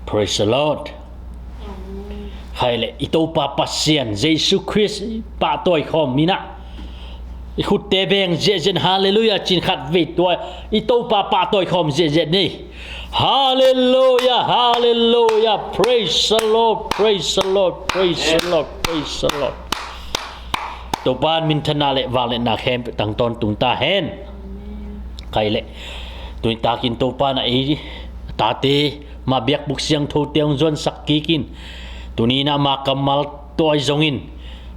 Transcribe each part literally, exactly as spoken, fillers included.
Praise the Lord. Amen. Khai le i Topa Pasian Jesu Khrist pahtawi khawm in ah i khutte beng ziahziah in, Halleluiah ci-in khatvei tua i Topa pahtawi khawm ziahziah ni. Halleluiah, Halleluiah. Praise the Lord, praise the Lord, praise the Lord, praise the Lord. Topa in minthanna le vangliatna khempeuh tang tawntung ta hen. Khai le tuni takin Topa in ah i tate mah biakbuk siangthote hong zuansak kik in. Tuni in ah ama kammal tawh ahi zongin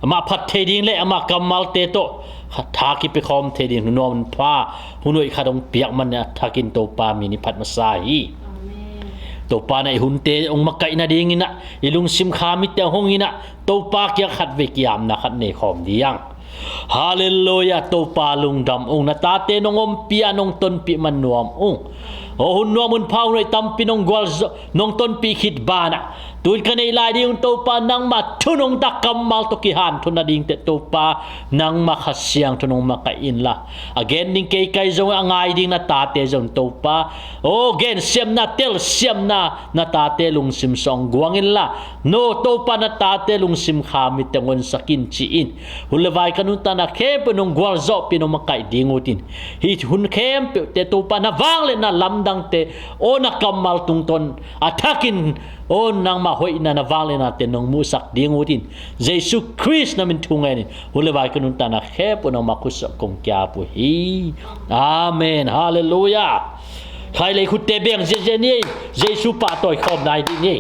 amah phat thei ding le ama kammalte tawh tha kipia khawm thei ding nuam pha hun hoih khat hong piak man a thakin Topa min i phat masa hi. Amen. Topa in ah i hunte hong makaih nadingin ah i lungsim kha mitte hong in ah Topa kiang khatvei kiamna khat nei khawm ding. Halleluiah. Topa lungdam ung, na tate nong ompih a nong tonpih man nuam ung. Aw hun nuam hun pha hun hoih tampi nong gualzo nong tonpih khit banah tu-in ka neih lai ding un Topa nangma thu nong tak kammal tawh kihanthawn nadingte Topa nangma Kha Siangtho nong makaih inla, a gen ding kei ka hi zong a ngai ding na tate zong Topa aw gensiamna telsiamna na tate lungsim sung guang inla, no Topa na tate lungsim kha mitte hong honsak in ci-in hun le vai ka nuntakna khempeuh nong gualzawhpih nong makaih ding utin, hih hun khempeuhte Topa na vangliatna lamdangte aw na kammal tungtawn a thakin aw nangma hoihna na vangliatnate nong muhsak ding utin, Jesu Khrist na min thu ngenin hun le vai ka nuntakna khempeuh nangma khutsuah kong kiap uh hi. Amen. Halleluiah. Khai le i khutte beng ziahziah ni. Jesu pahtawi khawm nai dih ni.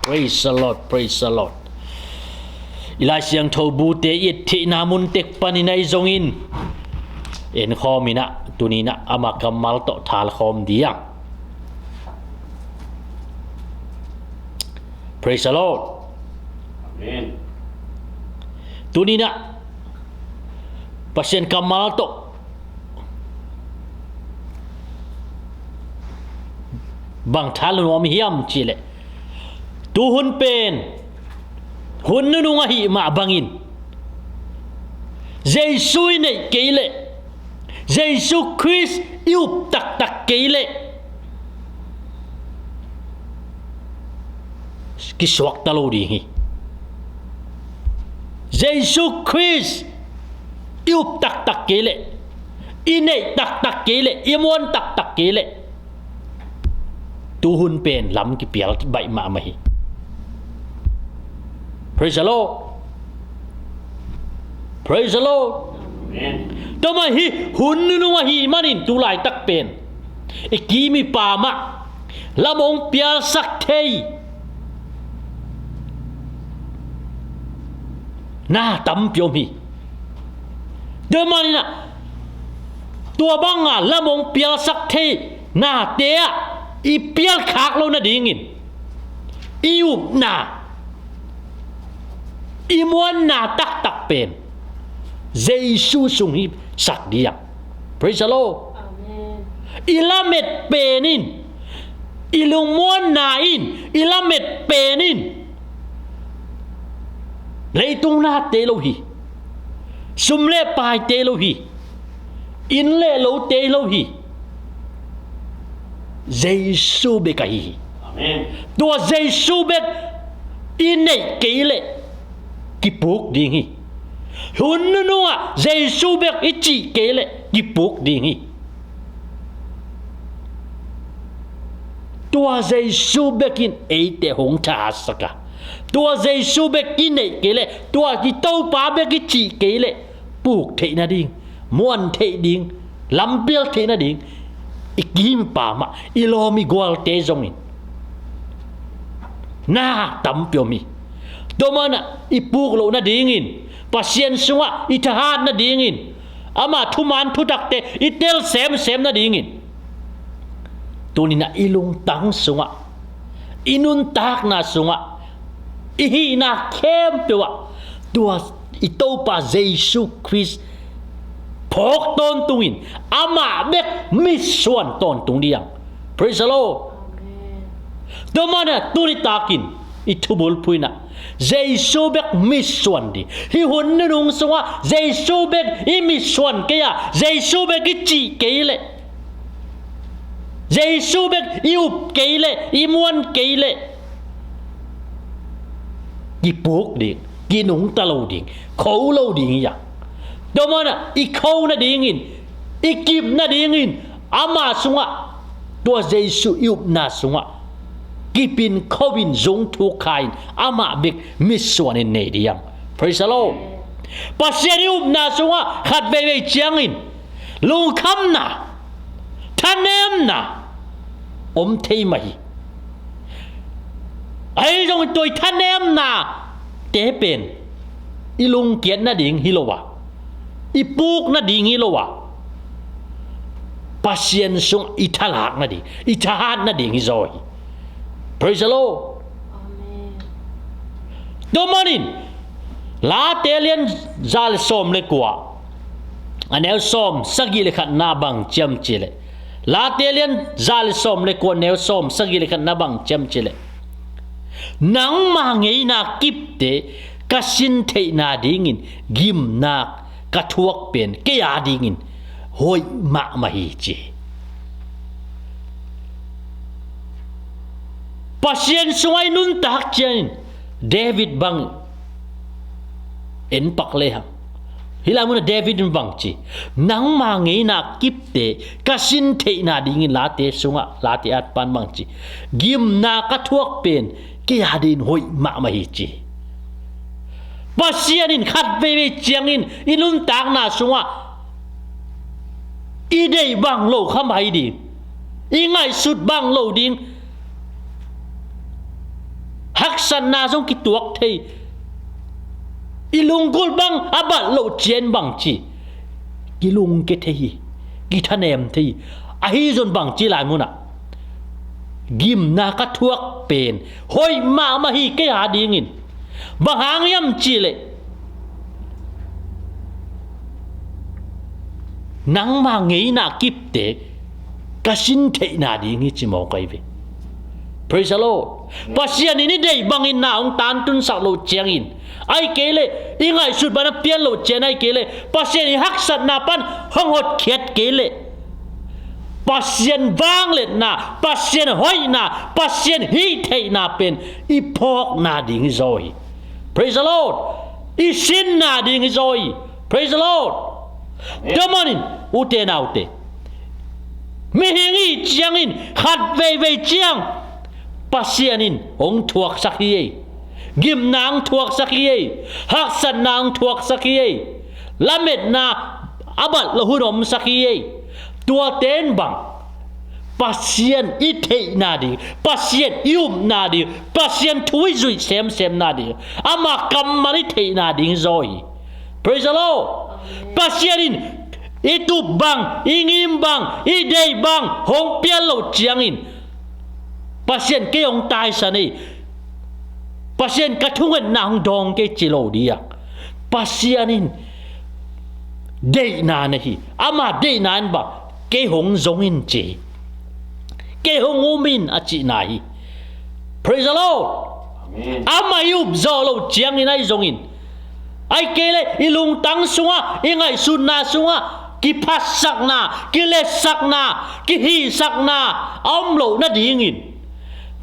Praise the Lord, praise the Lord. I Lai Siangtho bute i et theihna mun tek panin ahi zongin en khawm in ah tuni in ah ama kammal tawh tha la khawm ding. Praise the Lord. Amen. Tuni in ah Pasian kammal tawh bang tha la nuam hiam cih leh, tu hun pen hun nunung ahih mah bangin Jesu i neih kei leh, Jesu Khrist i up taktak kei leh kisuakta lo ding hi. Jesu Khrist i up taktak kei leh, i neih taktak kei leh, i muan taktak kei leh, tu hun pen lam kipial baih mahmah hi. Praise the Lord. Praise the Lord. Amen. Tua mah hi hun nunung ahih manin tu laitak pen i kim i pam ah lam hong pialsak thei na tampi om hi. Tua manin ah tua banga lam hong pialsak thei nate ah i pialkhak lo nadingin i upna, i muanna taktak pen Jesu sung hi sak ding. Praise the Lord. Amen. I lamet pen in, i lungmuanna in, i lamet pen in leitung nate lo hi. Sum le paite lo hi. Inn le lote lo hi. Jesu bek ahi hi. Amen. Tua Jesu bek i neih kei leh kipuk ding hi. Hun nunungah Jesu bek i cih kei leh kipuk ding hi. Tua Jesu bek in eite hong thahatsak a, tua Jesu bek i neih kei leh, tua i Topa bek i cih kei leh puk theih nading, muan theih ding, lampial theih nading i kim i pam ah i lawm i gualte zongin na tampi om hi. Tua manah i puk loh nadingin, Pasian sungah i thahat nadingin, ama thuman thutakte i tel semsem nadingin, tuninah i lungtang sungah, i nuntakna sungah, i hihna khempeuh ah tua i Topa Jesu Khrist phawk tawntungin, amah bek mitsuan tawntung ding. Praise the Lord. Amen. Tua manah tuni takin i thubulphuh inah Jesu bek mitsuan ding. Hih hun nunung sungah Jesu bek i mitsuan kei a, Jesu bek i cih kei leh Jesu bek i up kei leh, i muan kei leh, kipuk ding, kinungta lo ding, kho lo ding hi a. Tua manin i kho nadingin, i kip nadingin, ama sungah, tua Jesu i upna sungah kipin kho in, zung thuk kha in, amah bek mitsuanin nei ding. Praise the Lord. Pasian i upna sungah khat veivei ciangin lungkhamna, thanemna om thei mah hi. Ahi zongin tua i thanemnate pen i lungkiat nading hi lo a, i puk nading hi lo a, Pasian sungah i thalak nading, i thahat nading hi zaw hi. Praise the Lord. Amen. Tua manin Late lian za le sawm le kua, a neu sawm sagih le khatna bang ci hiam cih leh, Late lian za le sawm le kua, neu sawm sagih le khatna bang ci hiam cih leh, nangma ngeina kipte ka sin theih nadingin gimna ka thuak pen kei a dingin hoih mahmah hi, ci. Pasian sungah i nuntak ciangin David bang en pak lehang, hih lai munah David in bang ci, nangma ngeina kipte ka sin theih nadingin, Late sungah, Late atpan bang ci, gimna ka thuak pen kei a dingin hoih mahmah hi, ci. Pasian in khat veivei ciangin i nuntakna sungah i deih bang lo kha mai ding, i ngaihsut bang lo ding, haksatna zong kituak thei, i lunggulh bang a balh loh ciang bang ci, kilungkia thei hi, kithanem thei hi. Ahi zong bang ci lai munah, gimna ka thuak pen hoih mahmah hi kei a dingin. Bang hang hiam cih leh, nangma ngeina kipte ka sin theih nading hi, ci mawk ahi ve. Praise the Lord. Pasian in i deih bangin na hong tantunsak loh ciangin, ahih kei leh i ngaihsut bang a pian loh ciang, ahih kei leh Pasian in haksatna pan hong hotkhiat kei leh, Pasian vangliatna, Pasian hoihna, Pasian hih theihna pen i phawk nading hi zaw hi. Praise the Lord. I sin nading hi zaw hi. Praise the Lord. Amen. Tua manin, ute naute, mihing i hih ciangin khat veivei ciang Pasian in hong thuaksak hi ei. Gimna hong thuaksak hi ei. Haksatna hong thuaksak hi ei. Lametna a balh loh hun omsak hi ei. Tuate in bang, Pasian i theih nading, Pasian i up nading, Pasian thu i zuih semsem nading, ama kammal i theih nading hi zaw hi. Praise the Lord. Pasian in i tup bang, i ngim bang, i deih bang hong pial loh ciangin, Pasian kei hong taisan ei, Pasian ka thungetna hong dawng kei, ci lo ding a. Pasian in deihna nei hi. Ama deihna in bang, kei hong zong in, ci. Kei hong um in, a cihna hi. Praise the Lord. Amen. Amah i up zawh loh ciangin ahi zongin, ahih kei leh i lungtang sungah, i ngaihsutna sungah kiphatsakna, kiletsakna, kihisakna a om loh nadingin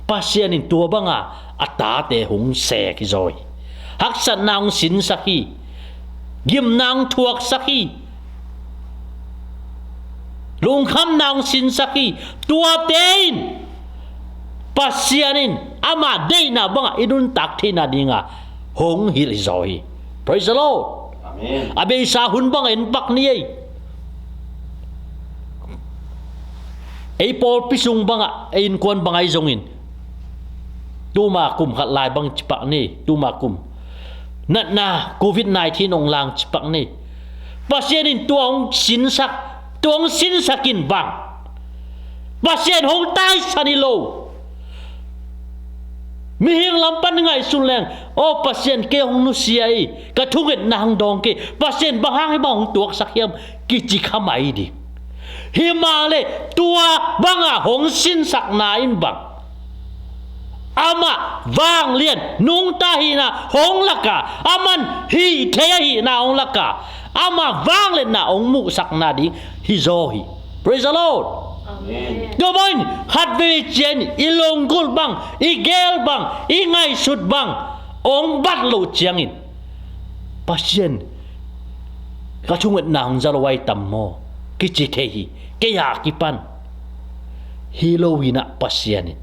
Pasian in tua banga a tate hong sek hi zaw hi. Haksatna hong sinsak hi. Gimna hong thuaksak hi. Lungkhamna hong sinsak hi. Tuate in Pasian in ama deihna bangah i nuntak theihna dinga hong hilh hi zaw hi. Praise the Lord. Amen. A beisa hun bangah en pak ni ei. Ei pawlpi sung bangah, ei innkuan bangah ahi zongin, tuma kum khat lai bang ci pak ni, tuma kum natna covid nineteen hong lang ci pak ni. Pasian in tua hong sinsak, tua hong sinsak in bang, Pasian hong taisan hi lo. Mihing lam pan ngaihsun leng, aw Pasian, kei hong nusia hi, ka thungetna hong dawng kei, Pasian bang hang hih bang hong tuaksak hiam, kici kha mai ding. Himahleh tua banga hong sinsakna in bang, amah vanglian nungta hihna hong laka, aman hih thei ahihna hong laka, ama vangliatna hong muhsakna ding hi zaw hi. Praise the Lord. Tua bangin khatvei ciangin i lunggulh bang, i geel bang, i ngaihsut bang hong bat loh ciangin, Pasian, ka thungetna hong za lo ahi tam maw, kici thei hi. Kei a kipan hi lo in ah, Pasian in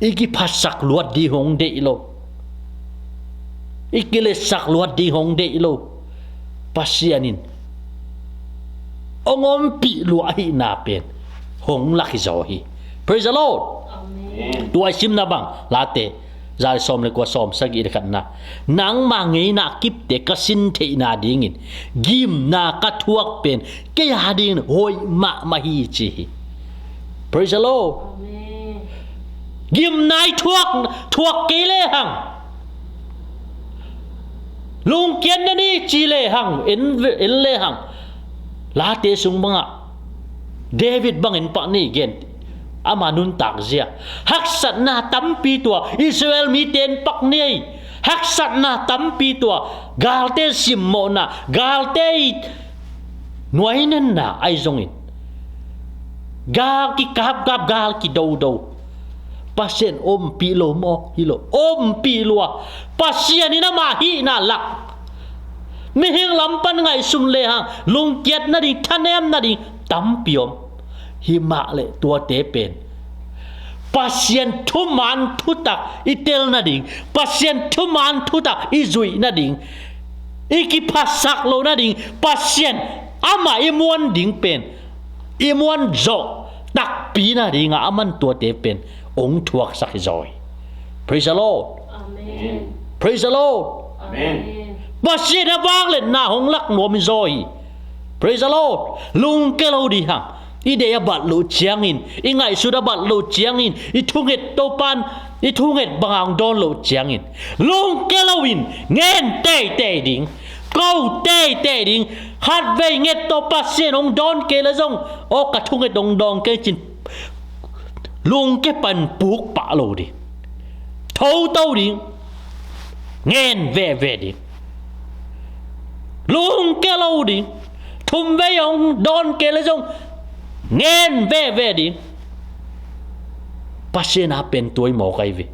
i kiphatsak luat ding hong deih lo, i kiletsak luat ding hong deih lo. Pasian in hong ompih lua ahihna pen hong lak hi zaw hi. Praise the Lord. Tua i simna bang, Late za le sawm le kua, sawm sagih le khatna, nangma ngeina kipte ka sin theihna dingin gimna ka thuak pen kei a dingin hoih mahmah hi, ci hi. Praise the Lord. Gimna i thuak, thuak kei lehang, lungkiat na ni ci lehang, en, en lehang, Late sung bangah David bangin pak ni gen, ama nuntak zia. Haksatna tampi tua Israel mite in pak ni ei. Haksatna tampi tua galte simmawhna, galte i nuainenna ahi zongin, gal kikapkap, gal kidodo, Pasian ompih lo maw? Hi lo, ompih lua. Pasian in ama hihna lak. Mihing lam pan ngaihsun lehang lungkiat nading, thanem nading tampi om. Hi mah le tuate pen Pasian thuman thutak i tel nading, Pasian thuman thutak i zuih nading, i kiphasak lo nading, Pasian ama i muan ding pen i muan zawh takpi nadingah aman tuate pen hong thuaksak hi zaw hi. Praise the Lord. Praise the Lord. Pasian a vangliatna hong lak nuam hi zaw hi. Praise the Lord. Lungke lo ding hang. I deih a bat loh ciangin, i ngaihsut a bat loh ciangin, i thunget Topan, i thunget banga hong dawn loh ciangin, lungke loin ngen teitei ding, ko teitei ding. Khatvei nget tawh Pasian hong dawn kei le zong, aw, ka thunget hong dawn kei cin, lungke pan puk pah lo ding. Thoto ding. Ngen veve ding. Lungke lo ding. Thumvei hong dawn kei le zong ngen veve ding. Pasian a pen tua i mawk ahi ve.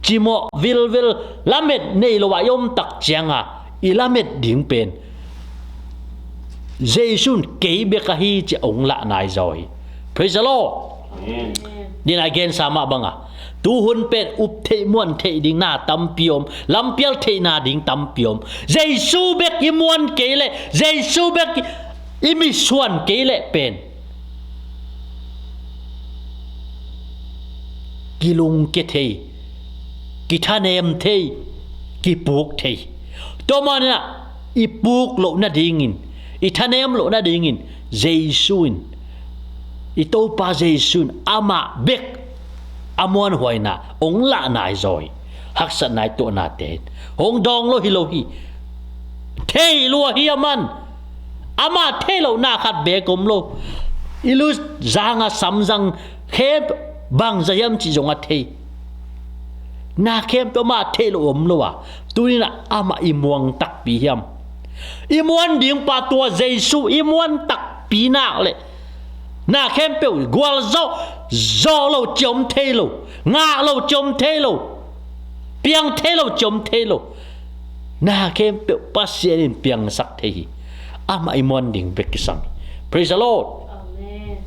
Cimawh vilvil, lamet nei lo ah i om tak cianga i lamet ding pen Jesu in kei bek ahi ci hong lah nai zaw hi. Praise the Lord. Ni na gensa mah banga, tuhun pen up theih muan theih ding na tampi om, lampial theihna ding tampi om. Jesu bek i muan kei leh, Jesu bek i misuan kei leh pen kilungke thei, kithanem thei, kipuk thei. Tua manin ah i puk loh nadingin, i thanem loh nadingin Jesu in, i Topa Jesu in amah bek a muanhuaina hong lah nai zaw hi. Haksatna i tuahnate in hong dawng lo hi lo hi. Thei lua hi aman. Amah thei lohna khat beek om lo. I lu zanga samzang khem bangza hiam cih zong a thei. Na khempeuh amah thei lo om lo a, tuninah amah i muang takpi hiam? I muan ding pa tua Jesu i muan takpi nak leh, na khempeuh gualzawh, zawh lo ci om thei lo, ngah lo ci om thei lo, piang thei lo ci om thei lo. Na khempeuh Pasian in piangsak thei hi. Amah i muan ding bek kisam hi. Praise the Lord. Amen.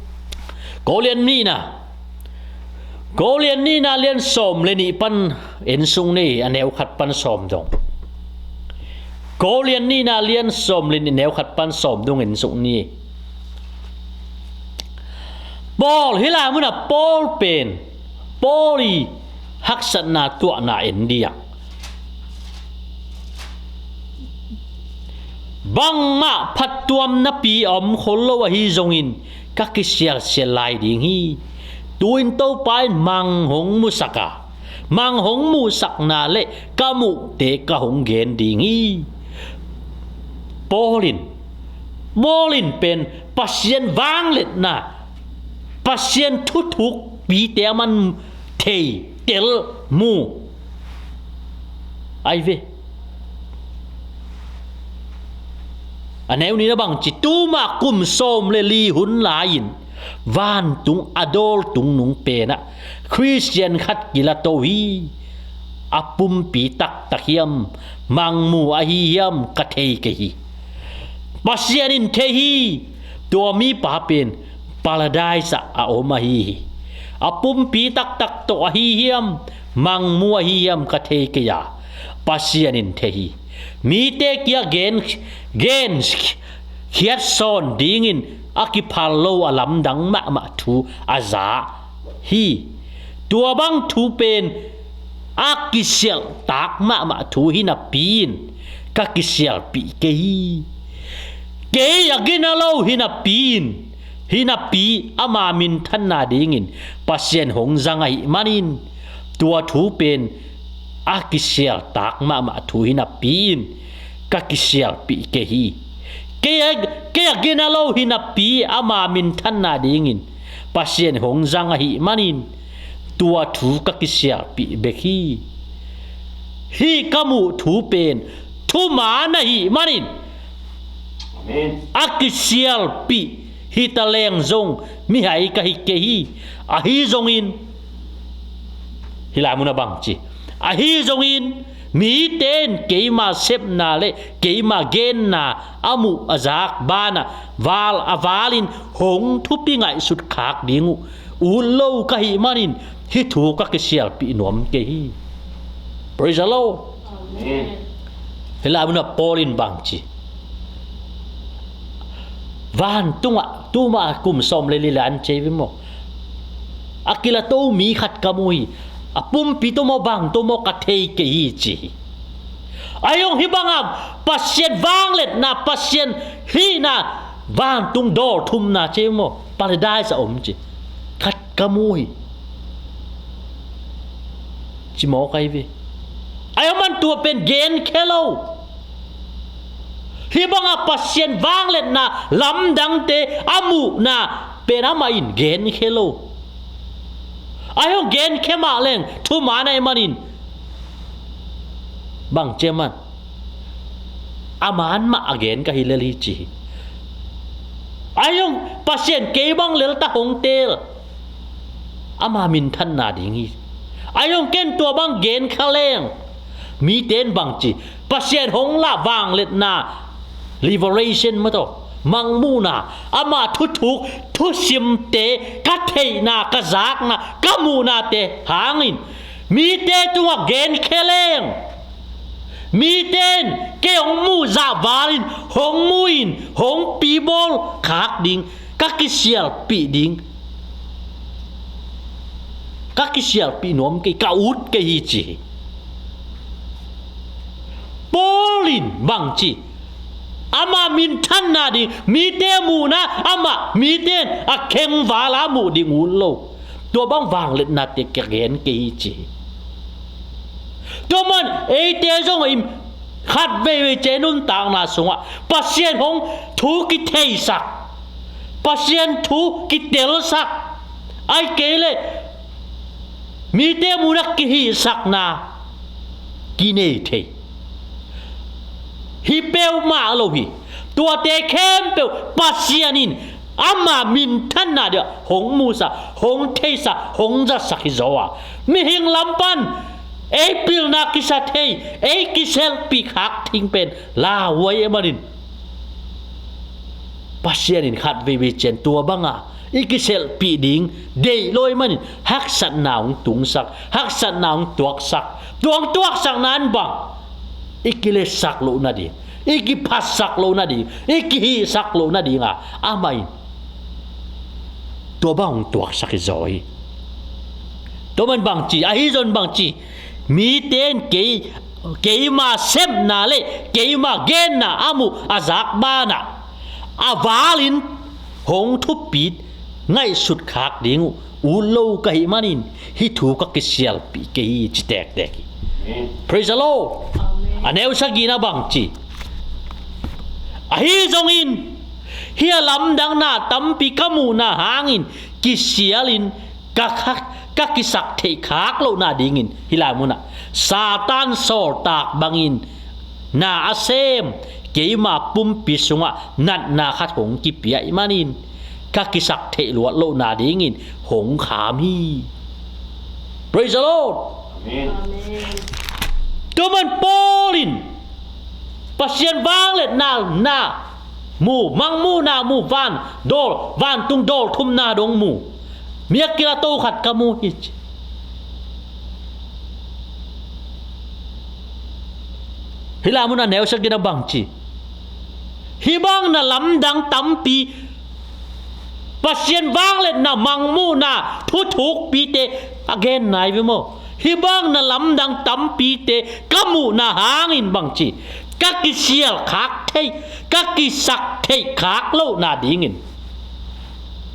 Kolian nihna. Kolian nihna lian sawm le nih pan en sung ni, a neu khat pan sawm dong. Kolian nihna lian sawm le nih, neu khat pan sawm dong en sung ni. Paul, hih lai munah Paul pen, Paul i haksatna tuahna en diang. Bangmah phattuam napi a om khol lo ahi zongin ka kisialsial lai ding hi. Tu-in Topa in mang hong musak a, mang hong muhsakna le ka muhte ka hong gen ding hi. Paul in, Paul in pen Pasian vangliatna, Pasian thuthukpite a man thei, tel, mu ahi ve. A neu nihna bang ci, tuma kum sawm le li hun lai-in vantung a dawl tung nung penah Khristian khat kilato hi. A pumpi taktak hiam, mangmu ahi hiam ka thei kei hi. Pasian in thei hi. Tua mipa pen Paradise ah a om ahi hi. A pumpi taktak tawh ahi hiam, mangmu ahi hiam ka thei kei a, Pasian in thei hi. Mite kia gen, gen khiat sawn dingin a kiphal lo a lamdang mahmah thu a za hi. Tua bang thu pen a kisialhtak mahmah thu hi napi-in ka kisialpih kei hi. Kei a gina lo hi napi-in, hi napi ama minthanna dingin Pasian hong zang ahih manin tua thu pen a kisialhtak mahmah thu hi napi-in ka kisialpih kei hi. Kei a, kei a gina lo hi napi ama minthanna dingin Pasian hong zang ahih manin tua thu ka kisialpih bek hi. Hih ka muh thu pen thuman ahih manin, Amen, a kisialpih hi taleng zong mihai ka hi kei hi. Ahi zongin, hih lai munah bang ci, ahi zongin mite in keima sepna le keima genna a muh a zak banah val a valin hong thupi ngaihsut khak ding uh ut lo ka hih manin hih thu ka kisialpih nuam kei hi. Praise the Lord. Amen. Hih lai munah Paul in bang ci, vantungah tuma kum sawm le li lai-in ci hi maw, a kilato mi khat ka mu hi. A pumpi tawh maw, bang tawh maw ka thei kei hi ci hi. Ahi zong hih bangah Pasian vangliatna, Pasian hihna, vantung dawl thumna ci hi maw, Paradise a om ci, khat ka mu hi, ci mawk ahi ve. Ahi zong amah in tua pen genkhia lo. Hih bangah Pasian vangliatna lamdangte a muhna pen amah in genkhia lo. Ahi zong genkhia mah leng thuman ahih manin bang ci, aman, aman mah a gen ka hi lel hi ci hi. Ahi zong Pasian kei bang lel ta hong teel, ama minthanna ding hi. Ahi zong ken tua bang genkhia leng mite in bang ci, Pasian hong lah vangliatna, liberation maw, tawh mangmuhna, ama thuthuk thusimte ka theihna, ka zakna, ka muhnate hangin mite tungah genkhia leng, mite in kei hong muh zah valin hong mu-in hong pibawl khak ding, ka kisialpih ding, ka kisialpih nuam kei, ka ut kei hi ci hi. Paul in bang ci, ama minthanna ding, mite muhna, amah, mite in a khengval a muh ding ut lo. Tua bang vangliatnate ka gen kei hi ci hi. Tua man eite zong i khat veivei ci-a i nuntakna sungah Pasian hong thu kitheisak, Pasian thu kitelsak, ahih kei leh mite muhna kihihsakna kinei thei hi peuhmah lo hi. Tuate khempeuh Pasian in ama minthanna dia hong musak, hong theisak, hong zatsak hi zaw a, mihing lam pan ei pilna kisa thei, ei kisialpih khak ding pen lauhuai ahih manin Pasian in khat veivei ciang tua banga i kisialpih ding deih lo ahih manin haksatna hong tungsak, haksatna hong tuaksak, tua hong tuaksakna in bang i kiletsak loh nading, i kiphatsak loh nading, i kihihsak loh nadinga amah in tua bang hong tuaksak hi zaw hi. Tua man bang ci, ahi zong bang ci, mite in kei, keima sepna le keima genna a muh a zak banah a valin hong thupit ngaihsut khak ding uh ut lo ka hih manin hih thu ka kisialpih kei hi ci tektek hi. Amen. Praise the Lord. Amen. A neu sagihna bang ci, ahi zongin hih a lamdangna tampi ka muhna hangin kisialin ka, ka, ka kisak theih khak lohna dingin hih lai munah Satan sawltak bangin na a sem keima pumpi sungah natna khat hong kipia ahih manin ka kisak theih luat lohna dingin hong kham hi. Praise the Lord. Amen. Tua man Paul in Pasian vangliatna na mu, mangmuhna mu, van dawl, vantung dawl thumna dong mu. Mi a kila to khat ka mu hi ci. Hih lai munah neu sagihna bang ci. Hih bang na lamdang tampi Pasian vangliatna mangmuhna thuthukpite a gen nai ve maw? Hih bang na lamdang tampite ka muhna hangin bang ci, ka kisial khak theih, ka kisak theih khak lohna dingin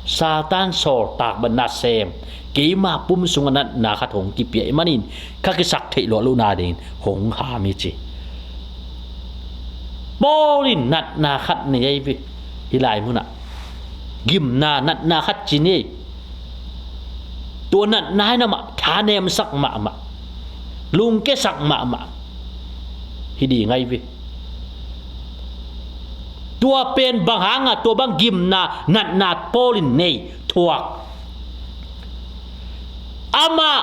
Satan sawltak bang nasem keima pum sungah natna khat hong kipia ahih manin ka kisak theih luat lohna dingin hong kham hi ci. Paul in natna khat nei ahi ve. Hih lai munah gimna natna khat ci ni. Tua natna in amah thanemsak mahmah, lungkiasak mahmah hi ding ahi ve. Tua pen bang hanga tua bang gimna natna Paul in nei thuak? Amah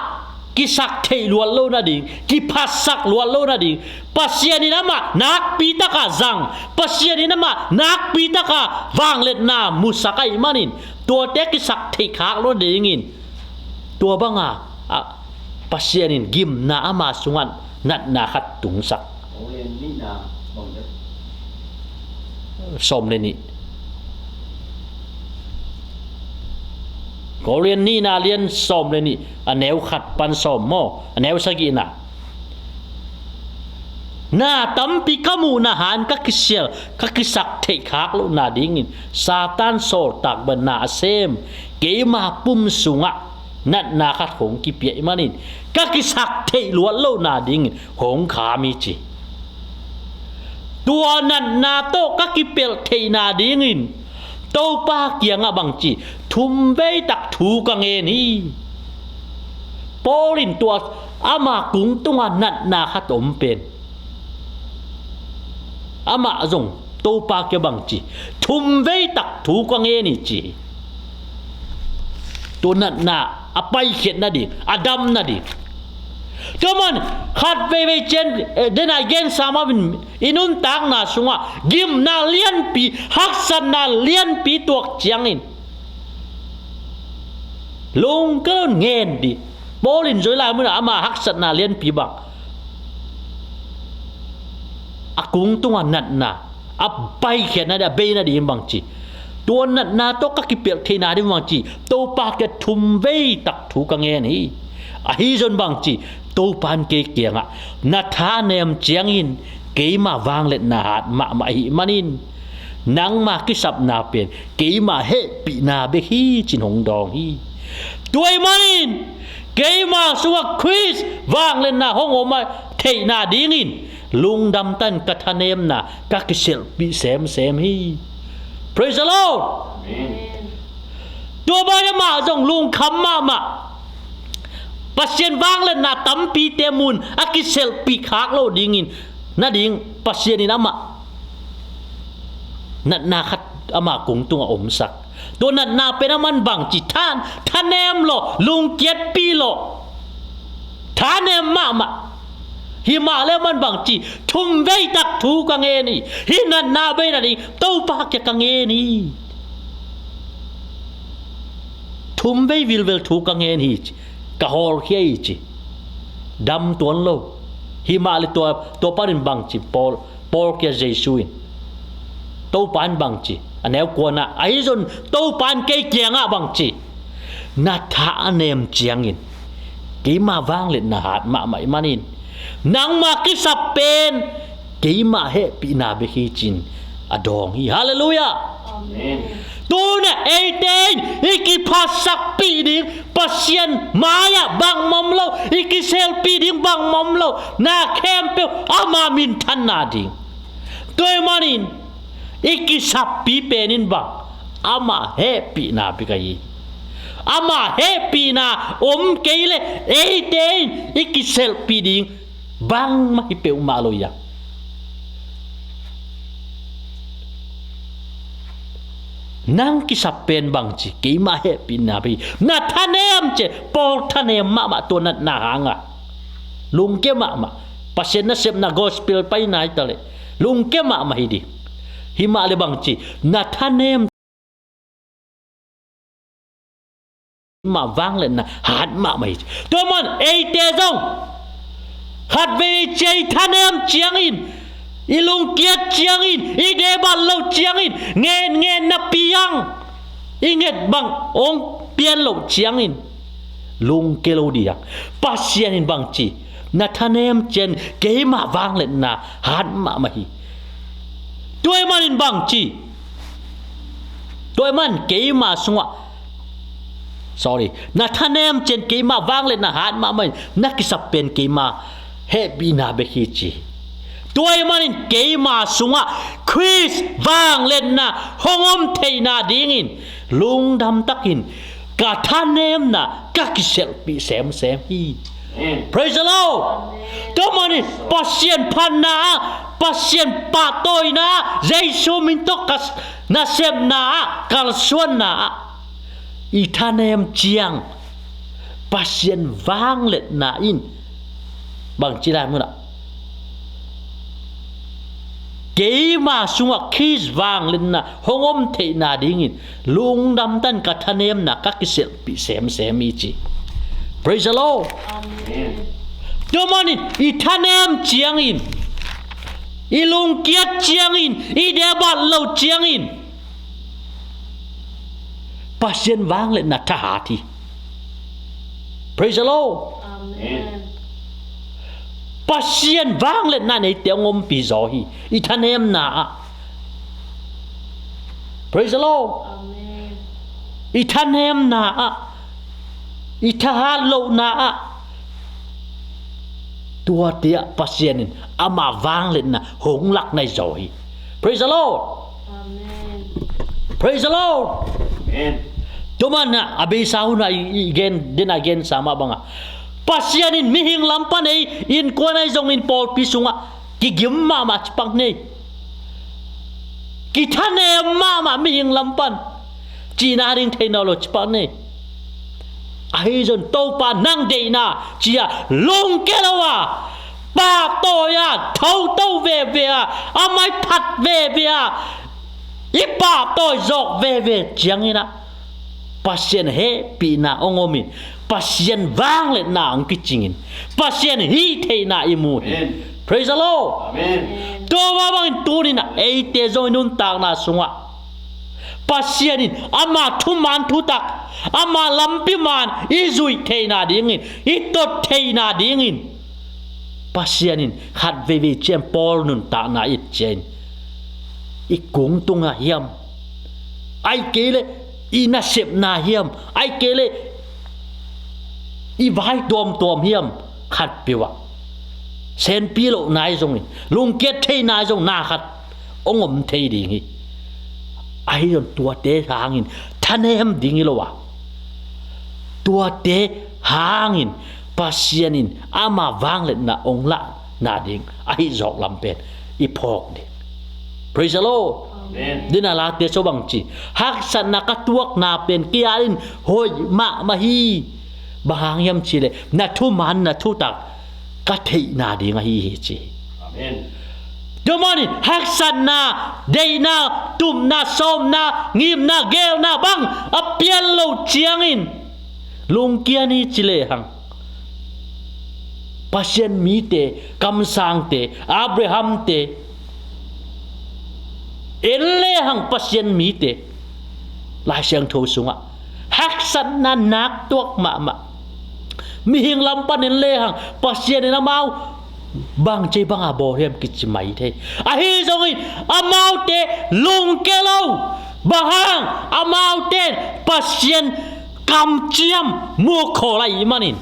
kisak theih luat lo nading, kiphatsak luat lo nading, Pasian in amah nakpi taka zang, Pasian in amah nakpi taka vangliatna musak ahih manin tuate kisak theih khak lo nadingin tua banga a, Pasian in gimna ama sungah natna khat tungsak. Sawm le nih. Korin nihna lian sawm le nih, a neu khat pan sawm maw, a neu sagihna. Na tampi ka muhna hangin ka kisial, ka kisak theih khak lohna dingin Satan sawltak bang na a sem keima pum sungah natna khat hong kipia ahih manin ka kisak theih luat lohna dingin hong kham hi ci. Tua natna tawh ka kipelh theihna dingin Topa kiangah bang ci, thumvei tak thu ka ngen hi. Paul in tua ama kung tungah natna khat om pen amah zong Topa kia bang ci, thumvei tak thu ka ngen hi ci hi. Tua natna a paikhiat nading, a dam nading. Tua man khat veivei ciang, eh, dena i gensa mah in i nuntakna sungah gimna lianpi, haksatna lianpi tuak ciangin lungkia lo ngen dih. Paul in zong hih lai munah ama haksatna lianpi bang a kung tungah natna a paikhiat nading, a bei nading bang ci, tua natna tawh ka kipelh theihna ding bang ci, Topa kiang thumvei tak thu ka ngen hi. Ahi zong bang ci, Topa in kei kiangah na thanem ciangin keima vangliatna hat mahmah ahih manin nangma kisapna pen keima hehpihna bek hi ci-in hong dawng hi. Tua ahih manin keima sungah Khrist vangliatna hong om a theihna dingin lungdam takin ka thanemna ka kisialhpih semsem hi. Praise the Lord. Amen. Tua bang amah zong lungkham mahmah. Pasian vangliatna tampite mun a kisialhpih khak lo dingin nading Pasian in amah natna khat ama kung tungah omsak. Tua natna pen aman bang ci, than, thanem lo, lungkiatpih lo, thanem mahmah. Himah le aman bang ci, thumvei tak thu ka ngen hi. Hih natna bei nading Topa kiang ka ngen hi. Thumvei vilvel thu ka ngen hi ci, ka hawlkhia hi ci. Dam tuan lo. Himah le tua, tua panin bang ci, Paul, Paul kiang Jesu in, Topa in bang ci, a neu kuana, ahi zong Topa in kei kiangah bang ci, na thanem ciangin keima vangliatna hat mahmah ahih manin nangma kisap pen keima hehpihna bek hi ci-in a dawng hi. Halleluiah. Amen. Tu-in eite in i kiphatsakpih ding Pasian mai-ah bangmah om lo, i kisialhpih ding bangmah om lo, na khempeuh ama minthanna ding. Tua ahih manin i kisappih pen in bang, ama hehpihna bek ahi. Ama hehpihna om kei leh eite in i kisialhpih ding bangmah hi peuhmah lo hi a. Nang kisap pen bang ci, keima hehpihna bek hi. Na thanem ciang, Paul thanem mahmah tua natna hanga. Lungkia mahmah. Pasian nasepna gospel paina hi ta leh lungkia mahmah hi ding. Hi mah leh bang ci, na thanem mah vangliatna hat mahmah hi. Tua man eite zong khatvei ciang i thanem ciangin, i lungkiat ciangin, i debat loh ciangin, ngen ngen napi ang, i nget bang hong pian loh ciangin lungkia lo ding. Pasian in bang ci, na thanem ciang keima vangliatna hat mahmah hi. Tua ahih manin bang ci, tua ahih man keima sungah, sorry, na thanem ciang keima vangliatna hat mahmah hi. Na kisap pen keima hehpihna bek hi ci. Tua ahih manin keima sungah Khrist vangliatna hong om theihna dingin lungdam takin ka thanemna ka kiselhpih semsem hi. Amen. Praise the Lord. Amen. Tua manin Pasian phatna ah, Pasian pahtawina ah, Jesu min tawh ka s-, nasepna ah, kalsuanna ah i thanem ciang, Pasian vangliatna in bang ci lai munah, keima sungah Khrist vangliatna hong om theihna dingin lungdam takin ka thanemna ka kiselhpih semsem hi ci. Praise the Lord. Amen. Tua manin i thanem ciangin, i lungkiat ciangin, i debat loh ciangin Pasian vangliatna thahat hi. Praise the Lord. Amen. Pasian vangliatna in eite hong ompih zaw hi. I thanemna ah. Praise the Lord. Amen. I thanemna ah, i thahat lohna ah, tuate ah Pasian in ama vangliatna hong lak nai zaw hi. Praise the Lord. Amen. Praise the Lord. Amen. Tua manah a beisa hunah i, i gen, den a gensa mah bangah, Pasian in mihing lam pan ei innkuan ahi zongin pawlpi sungah kigim mahmah ci pak nei. Kithanem mahmah mihing lam pan cihna ding thei nawn lo ci pak nei. Ahi zong Topa nang deihna ci-a lungkia lo a, pahtawi a, thoto veve a, a mai phat veve a, i pahtawi zawk veve ciangin ah Pasian hehpihna hong omin, Pasian vangliatna hong kicingin, Pasian hih theihna i mu hi. Amen. Praise the Lord. Amen. Tua mah bangin tuni-in ah eite zong i nuntakna sungah Pasian in ama thuman thutak, ama lampi man i zuih theihna dingin, i tot theihna dingin, Pasian in khat veivei ciang Paul nuntakna i et ciangin, i kung tungah hiam, ahih kei leh i nasepna hiam, ahih kei leh i vai tuamtuam hiam, khatpeuh ah senpi lohna ahi zongin, lungkiat theihna ahi zong na khat hong om thei ding hi. Ahi zong tuate hangin thanem ding hi lo a, tuate hangin Pasian in ama vangliatna hong lahna ding ahi zawk lam pen i phawk ding. Praise the Lord. Amen. Din a Late sung bang ci, haksatna ka tuakna pen kei adingin hoih mahmah hi. Bang hang hiam cih leh na thuman na thutak ka theihna ding ahi hi ci. Amen. Tua manin haksatna, deihna, tupna, sawmna, ngimna, geelna bang a pian loh ciangin lungkia ni ci lehang, Pasian mite, kamsangte, Abrahamte, en lehang Pasian mite, Lai Siangtho sungah haksatna nak tuak mahmah, mihing lam pan en lehang Pasian in amau bang cei banga bawl hiam kici mai thei. Ahi zongin amaute lungkia lo. Bang hang? Amaute in Pasian kamciam mukhol ahih manin,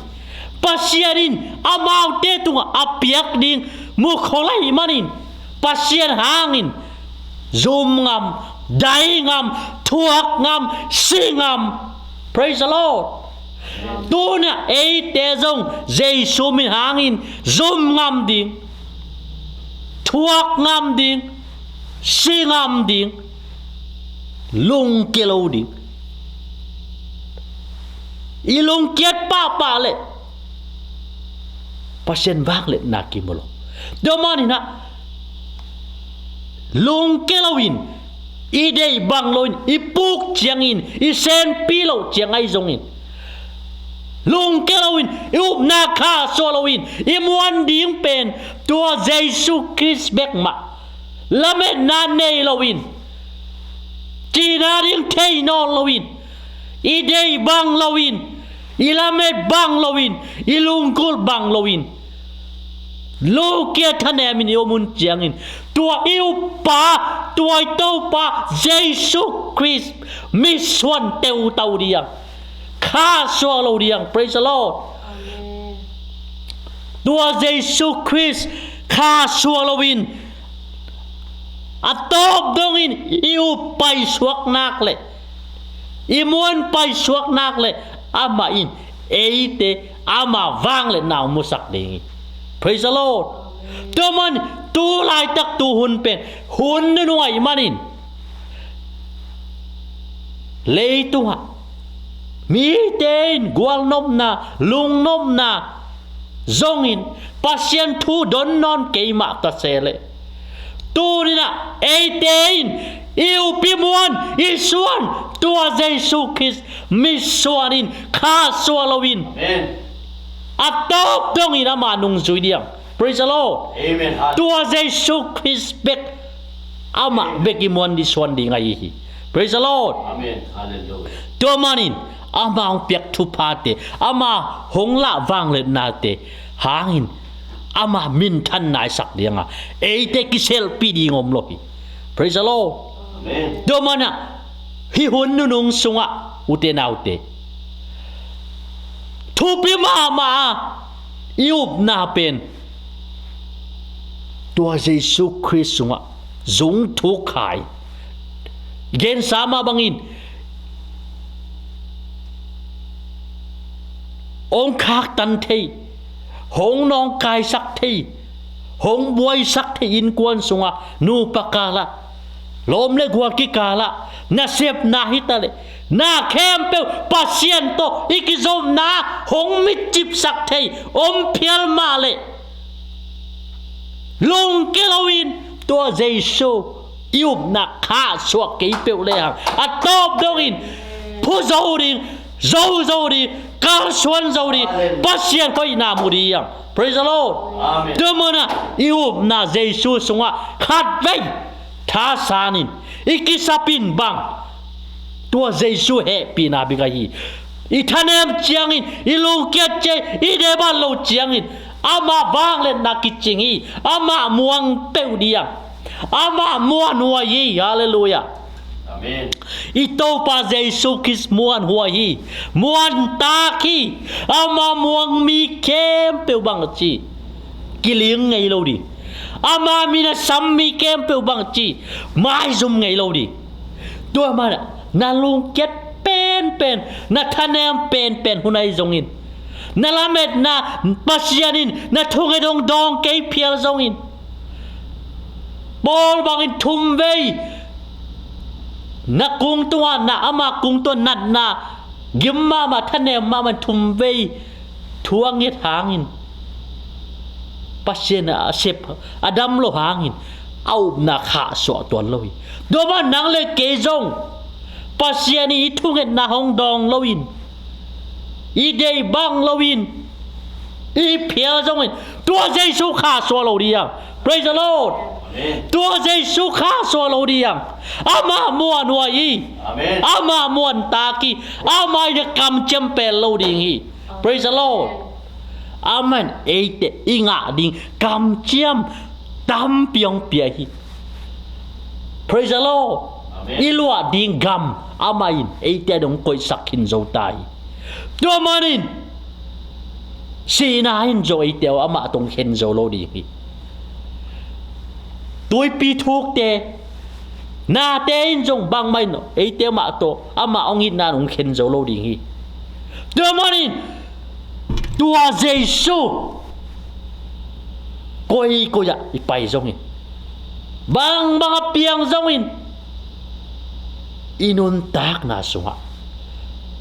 Pasian in amaute tungah a piak ding mukhol ahih manin, Pasian hangin zum ngam, dai ngam, thuak ngam, si ngam. Praise the Lord. Tuna eite zong Jesu min hangin zum ngam ding, thuak ngam ding, si ngam ding. lungkia lo ding. I lungkiat pahpah leh Pasian vangliatna kimu lo. Tua manin ah lungkia loin, i deih bang loin, i puk ciangin, i senpi loh ciang ahi zongin, lungkia loin, i upna khahsuah loin i muan ding pen tua Jesu Khrist bek mah. Lametna nei loin, cihna ding thei nawn loin, i deih bang loin, i lamet bang loin, i lunggulh bang loin, lungkia thanemin i om hun ciangin, tua i uppa, tua i Topa Jesu Khrist mitsuan teutau ding, khahsuah lo ding. Praise the Lord. Amen. Tua Jesu Khrist khahsuah loin, a tawp dongin i up paisuak nak leh, i muan paisuak nak leh, amah in eite amah vangliatna hong musak ding hi. Praise the Lord. Tua man, tu laitak tu hun pen hun nunung ahih manin, leitungah mite in gualnopna, lungnopna zongin, Pasian thu don nawn kei mah ta se leh, tuni-in ah eite in i up i muan, i suan, tua Jesu Khrist mitsuan in, khahsuah loin, Amen. A tawp dongin amah nungzui ding. Praise the Lord. Amen. Hallelujah. Tua Jesu Khrist bek, amah, Amen, bek i muan ding, suan ding ahi hi. Praise the Lord. Amen. Hallelujah. Tua manin, ama hong piak thuphate, ama hong lah vangliatnate hangin, ama minthan naisak ding a, eite kiselpih ding om lo hi. Praise the Lord. Amen. Tua manin ah, hih hun nunung sungah, ute naute, thupi mahmah a, i upna pen tua Jesu Khrist sungah zungthuk kha hi. Gensa mah bangin, hong khaktan thei, hong nawngkaisak thei, hong buaisak thei, innkuan sungah, nupa kalah, lawm le gual kikalah, nasepna hi ta leh, na khempeuh Pasian tawh i kizopna hong mitcipsak thei om phial mah leh, lungkia loin, tua Jesu i upna khahsuah kei peuh lehang, a tawp dongin phu zo ding, zo zo ding, kalsuan zo ding, Amen, Pasian hoihna mu ding. Praise the Lord. Amen. Tua manin ah, i upna Jesu sungah khatvei thasanin, i kisap in bang, tua Jesu hehpihna bek ahi hi. I thanem ciangin, i lungkiat ciang, i deih bang loh ciangin, amah vangliatna kicing hi, amah muang peuh ding, amah muanhuai hi. Hallelujah. Amen. I Topa Jesu Khrist muanhuai hi, muantak hi. Ama muang mi khempeuh bangci kiling ngei lo ding. Ama min a sam mi khempeuh bangci maizum ngei lo ding. Tua manin ah, na lungkiat penpen, na thanem penpen hun ahi zongin, na lametna, Pasian in na thunget hong dawng kei phial zongin, Paul bangin thumvei na kung tungah, na ama kung tungah natna, gim mahmah, thanem mahmah, thumvei thu a nget hangin, Pasian a sep, a dam lo hangin, a upna khahsuah tuan lo hi. Tua manin nang le kei zong, Pasian in i thungetna hong dawng loin, i deih bang loin i phial zongin, tua Jesu khahsuah lo ding. Praise the Lord. Amen. Tua Jesu khahsuah lo ding. Amah muanhuai hi. Amen. Amah muantak hi. Amah in kamciam pelh lo ding hi. Praise the Lord. Amen. Eite i ngah ding kamciam tampi hong pia hi. Praise the Lord. Amen. I luah ding gam amah in eite ading koihsak khin zo ta hi. Tua manin, sihna in zong eite uh amah tawh hong khen zo lo ding hi. Tuipi thukte, nate in zong bangmah in eite amah tawh, amah hong itna in hong khen zo lo ding hi. Tua manin, tua Jesu, koikoi ah i pai zongin, bangbang a piang zongin, i nuntakna sungah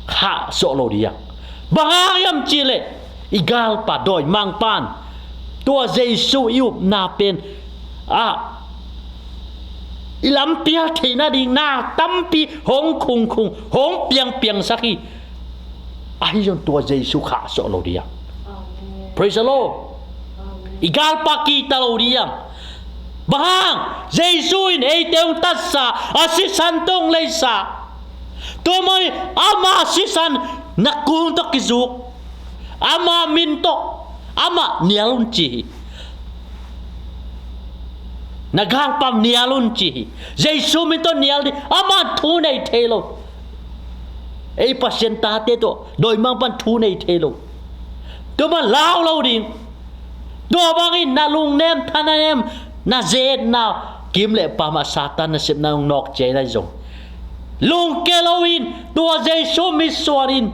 khahsuah lo ding. Bang hang hiam cihleh i galpa dawimangpa'n tua Jesu i upna pen ah i lampial theihna ding na tampi hong khungkhung, hong piangpiangsak hi. Ahi zong tua Jesu khahsuah lo ding. Amen. Praise the Lord. Amen. I galpa kihta lo ding. Bang hang, Jesu in eite hong tatsa, a sisan tawh hong leisa. Tua manin ama sisan na kung tawh kizuk, ama min tawh, amah nial un ci hi. Na galpa nial un ci hi. Jesu min tawh nial ding, aman thu nei thei lo. Ei Pasian tate tawh dawimangpa'n thu nei thei lo. Tua man lau lo ding. Tua bangin na lungnem, thanem, na zetna, kim le pam ah Satan nasepna hong nawk ciai na hi zong, lungkia loin tua Jesu mitsuan in,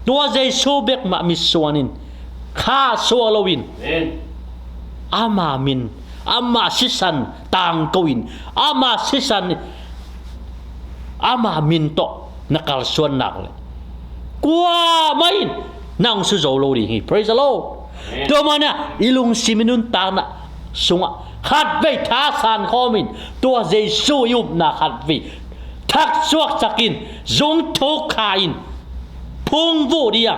tua Jesu bek mah mitsuan in, khahsuah loin, Amen. Ama min, ama sisan tangko in, ama sisan, ama min tawh na kalsuan nak leh, kuamah in na hong su zo lo ding hi. Praise the Lord. Amen. Tua manin i lungsim i nuntakna sungah khatvei thasan khawm in, tua Jesu i upna khatvei thaksuaksak in, zung thuk kha in, phungvuh ding.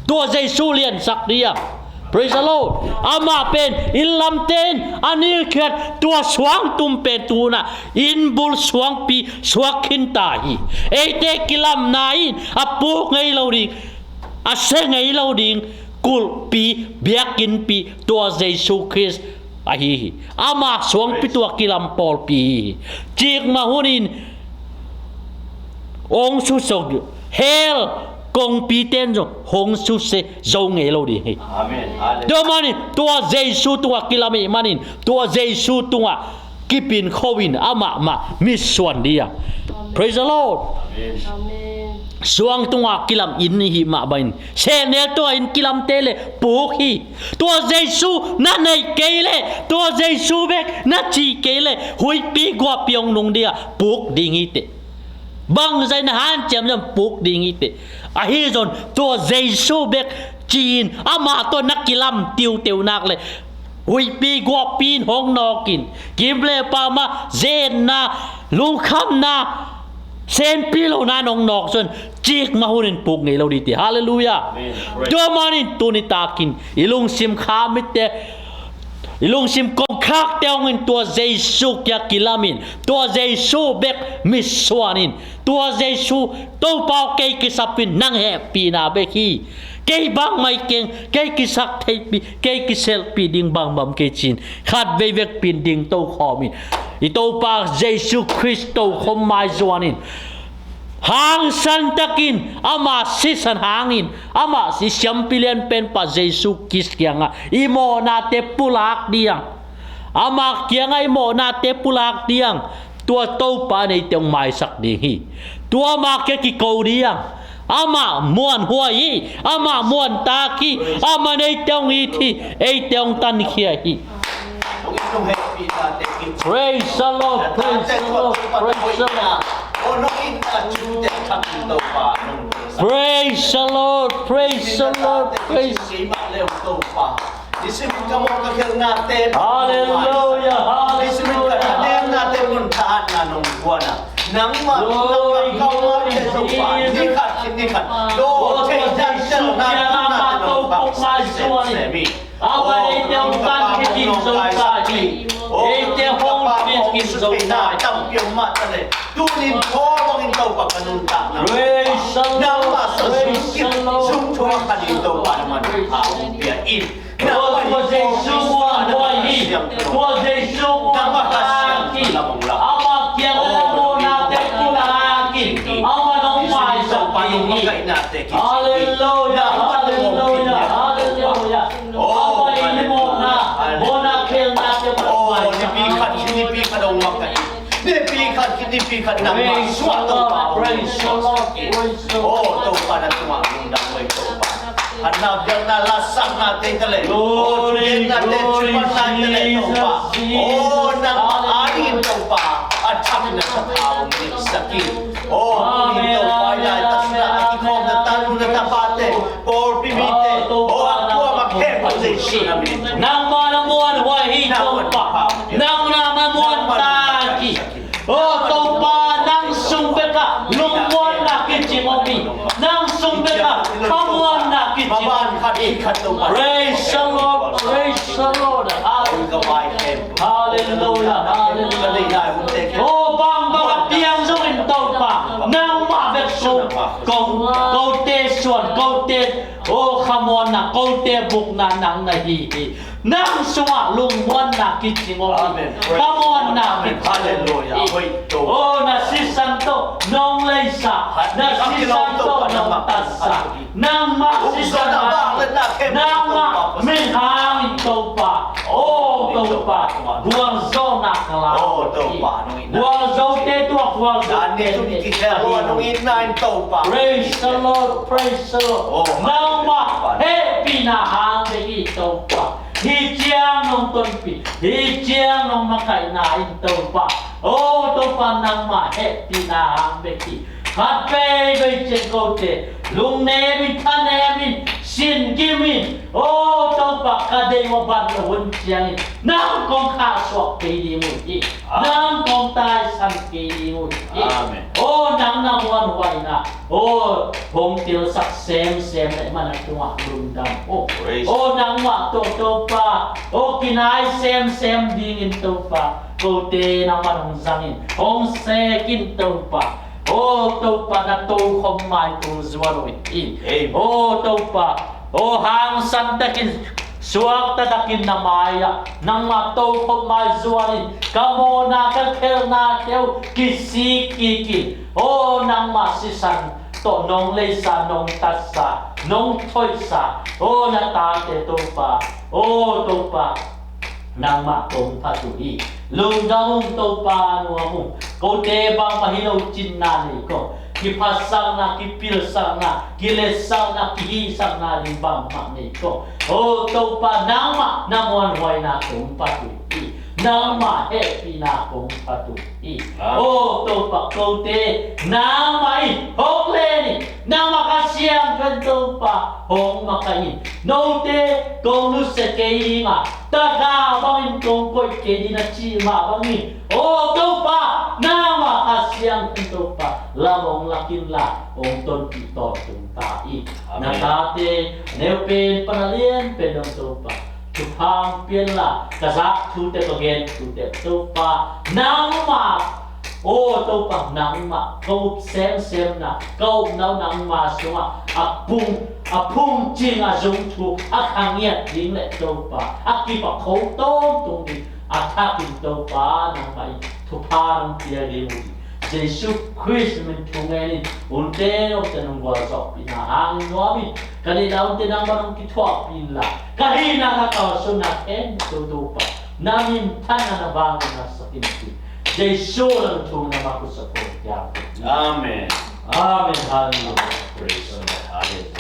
Tua Jesu liansak ding. Praise the Lord. Amah pen inn lamte in a nilkhiat tua suangtum pen tu-in ah inn bul suangpi suak khin ta hi. Eite kilamna in a puk ngei lo ding, a sia ngei lo ding kulhpi, biakinnpi tua Jesu Khrist ahi hi. Ama suangpi tua kilam pawlpi hi hi. Cikmah hunin hong susia, hell kongpite in zong hong susia zo ngei lo ding hi. Amen. Hallelujah. Tua manin tua Jesu tungah kilam ahih manin tua Jesu tungah kipin kho in amah mah mitsuan ding. Praise the Lord. Amen. Suang tungah kilam inn i hih mah bangin, sehnel tungah inn kilamte leh puk hi. Tua Jesu na neih kei leh, tua Jesu bek na cih kei leh, huihpi guahpi hong nung ding a, puk ding hi teh. Bangzah in na hanciam zong puk ding hi teh. Ahi zong tua Jesu bek ci-in amah tawh na kilam tiuteu nak leh, huihpi guahpi in hong nawk in, kim le pam ah zetna, lungkhamna, senpi lohna in hong nawk zong, cikmah hunin puk ngei lo ding teh. Hallelujah. Amen. Praise. Tua manin tuni takin i lungsim kham mite, i lungsim kongkhakte hong in tua Jesu kiang kilam in, tua Jesu bek mitsuan in, tua Jesu, Topa aw, kei kisap in, nang hehpihna bek hi. Kei bangmah keng, kei kisaktheihpih, kei kiselhpih ding bangbang kei ci-in, khatvei vekpi in dingto khawm in, i Topa Jesu Khrist tokhom maizuan in, hangsan takin ama sisan hangin, ama i siampi lianpen pa Jesu Khrist kiangah i mawhnate pulak ding. Ama kiangah i mawhnate pulak ding. Tua Topa in eite hong maisak ding hi. Tua ama kiang kiko ding. Amah muanhuai hi, amah muantak hi, amah in eite hong it hi, eite hong tankhia hi. Praise the Lord, praise the Lord, praise the Lord. Praise the Lord, praise the Lord, praise. Hallelujah, hallelujah. Glory, glory, Jesus. Amah eite hong tankhia ding zong ka hi. Eite hong pit ding zong ka hi. Praise the Lord, praise the Lord. Tua Jesu muanhuai hi. Tua Jesu muanhuai hi. Amah kiang a mawhnate pulak hi. Amah in hong maisak ding hi. Hallelujah, hallelujah, hallelujah. Amah in mawhna, mawhna khelnate mah hong maisak. Praise the Lord, praise the Lord, praise the Lord. Glory, glory, Jesus, Jesus. Hallelujah. Topa, nang sung bekah lungmuanna kicing om hi. Nang sung bekah khamuanna kicing om hi. Praise the Lord, praise the Lord. Hallelujah, hallelujah. Oh, bangbang a piang zongin Topa, nangmah bek sung, ko, kote suan, kote, oh, khamuanna, kote bukna nang na hi hi. Nang sungah lungmuanna kicing om hi. Amen. Khamuanna kicing om hi. Hallelujah. Oh, na sisan tawh nong leisa, na sisan tawh nong tatsa. Nangmah sisan, nangmah minhang in Topa. Oh, Topa, gualzawhna ka la. Gualzote tua gualzote. Praise the Lord, praise the Lord. Nangmah hehpihna hang bek hi Topa. Hih ciang nong tonpih, hih ciang nong makaihna in Topa. Oh, Topa, nangmah hehpihna hang bek hi. Khat veivei ciang kote lungnem in, thanem in, sin kim in. Oh, Topa, ka deih uh a ban lo hun ciangin nang kong khahsuah kei ding uh hi. Nang kong taisan kei ding uh hi. Amen. Oh, nang na muanhuaina, oh, hong telsak semsem leh man a tungah lungdam uh. Oh, nangmah tawh Topa, oh, kinai semsem dingin Topa, kote nangmah hong zangin, hong sekin Topa. Oh, Topa, na tokhom mai kong zuan uh hi. Amen. Oh, Topa, oh, hangsan takin, suakta takin na mai-ah nangmah tokhom mai zuanin ka mawhna, ka khelhnate uh kisik kikin. Oh, nangmah sisan tawh nong leisa, nong tatsa, nong thoihsa, oh, na tate Topa, oh, Topa, nangmah kong phat uh hi. Lungdam ung Topa, nuam ung. Kote bangmah hi lo cinna nei kong. Kiphatsakna, kipilsakna, kiletsakna, kihihsakna ding bangmah nei kong. Oh, Topa, nangmah na muanhuaina kong phat uh hi. Nangmah hehpihna kong phat uh hi. Oh, Topa, kote nangmah in hong len in, nangmah Kha Siangtho in Topa hong makaih in, note kong nusia kei ding a, taka bangin kong koih kei ding a cih mah bangin, oh, Topa, nangmah Kha Siangtho in Topa lam hong lak inla, hong tonpih tawntung ta in. Na tate a neupen pan a lianpen dong Topa, thupha hong pia inla, ka zak thute, ka gen thute Topa, nangmah, oh, Topa, nangmah ka up semsemna, ka upna uh nangmah sungah a pung, a phungcing, a zungthuk, a khangiat ding leh Topa, a kip a kho tawntung ding a thakin Topa, nangmah in thupha nong pia ding uh hi. Jesu Khrist min thu ngenin, unte nong te nong gualzawhpihna hangin nuam in, ka neihna unte nangmah nong kithuahpih inla, ka hihna, ka kalsuanna khempeuh Topa, na minthanna, na vangliatna sak in ci. Jesu na thu nangmah khutsakawng kiang. Amen. Amen. Hallelujah. Praise the Lord. Hallelujah.